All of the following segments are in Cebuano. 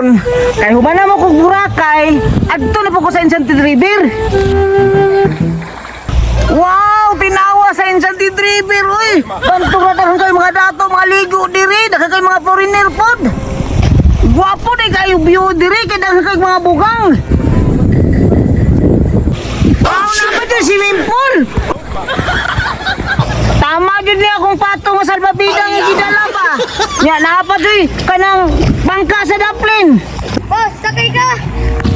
Karon, kay human na mo kog Boracay, adto na po ko sa Enchanted River. Wow, tinawa sa Enchanted River, oy. Bantog na daghan kayo mga dato, mga ligo diri, daghan kayo mga foreigner pod. Gwapo di kayo view diri kay daghan kayo mga bugang. Wow, naa pa swimming pool. Tama jud niya akong pato nga salbabida nga gidala pa. Nya naa pa joy kanang bangka sa daplin. Boss, sakay ka!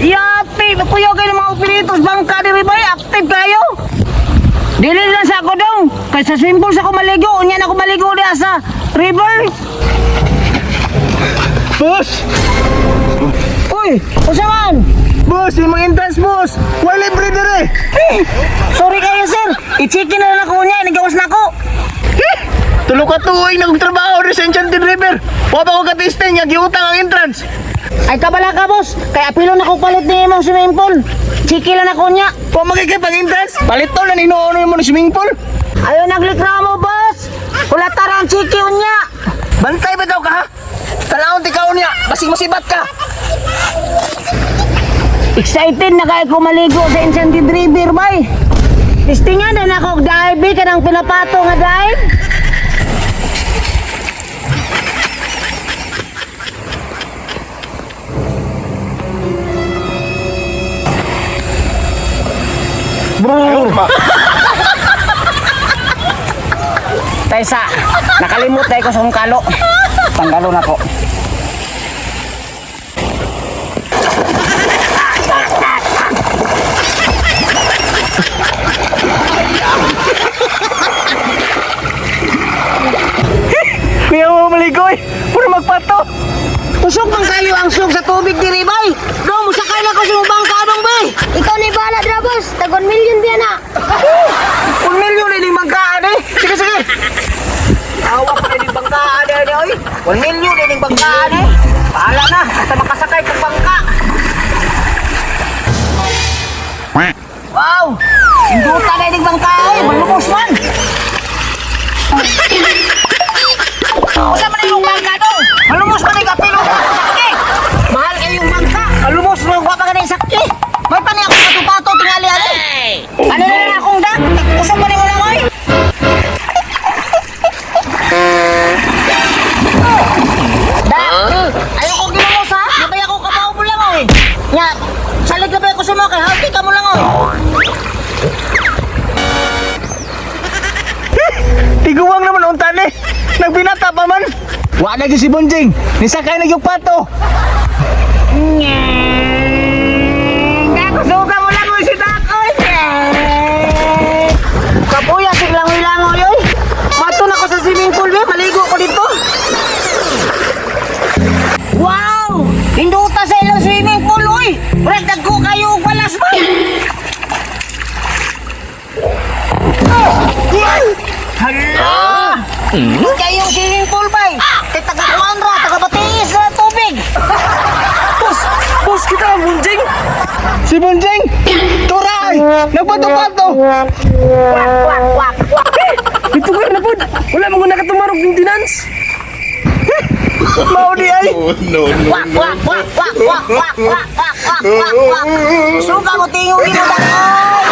Yati, kuya kayo ng mga operators bangka diri bay, active kayo. Dili lang sa ako dong. Kay sa swimming pool sa ako maligo, unya na ako maligo diha sa river. Boss! Uy, unsa man? Boss, yung mga entrance, boss! Wala libre dire! Eh, sorry kayo, sir. I-check na lang ako unya, nagawas na ako. Tulo ka tuig nagtrabaho rin sa Enchanted River. Wa pa ko ka-testing nga giutang ang entrance. Ay kabala ka, boss. Kay apilo na ko palit ni imong swimming pool. Check lang ako niya. Wa magiging pang entrance. Palito na ninuono mo ng swimming pool. Ayaw naglikramo, boss. Kulata ang chiki unya. Bantay ba daw ka ha? Talaon ti kaon niya, basig masibat ka. Excited na kayo ko maligo sa Enchanted River, bay. Testingan na nako og dive eh, kanang pinapato nga dive. Bro. Taysa, nakalimot tayo ko sa akong kalo. Panggalo na ko. Kuya mo maligoy. Puro magpato. Usok man kayo ang sug sa tubig diri, bay. Dong, musakay na ko sa imong bangka dong, bay. Ikaw na bahala dra, boss. Tag 1 million biya na. 1 million ini bangkaan eh. Sige, sige. Awa pa rin bangkaan eh, oy. 1 million ini bangkaan eh. Bahala na, basta makasakay kong bangka. Wow! Induta na ining bangka oy, malumos man. Usa man imong bangka dong? Malumos man ikaw kapilo ko sakki. Mahal kayong bangka. Malumos mo wa pa kanay sakki. May pani ako patupato tingali ali. Ano na lang akong dak? Usok man imo lang oy. Dak! Ayoko ginamos ha. Di ba ako kabaw mo lang oy. Nya, salig na ba ako sa mga kay halti ka mo lang oy. Tiguang naman unta ni. Nagbinata pa man. Wa na gyud si Bonjing. Nisakay na gyud pato. Gakusuga mo lang oy si Dak oy. Kapuya sig langoy-langoy oy. Mato na ko sa swimming pool be, maligo ko dito. Wow! Hinduta sa ilang swimming pool oy. Murag dagko kayo og balas ba? Hala! Kayong swimming pool bay. Kay taga kuan ra, taga Batiis na tubig. Boss, boss kita ang Bonjing. Si Bonjing. Turay. Nagpato-pato. Wak wak wak wak. Ito ka na pod. Wala mo nakatumarog maintenance. Mao di ay. No, no. Wak wak wak wak wak wak wak wak wak wak wak. Suka mo tingog imo dak oy.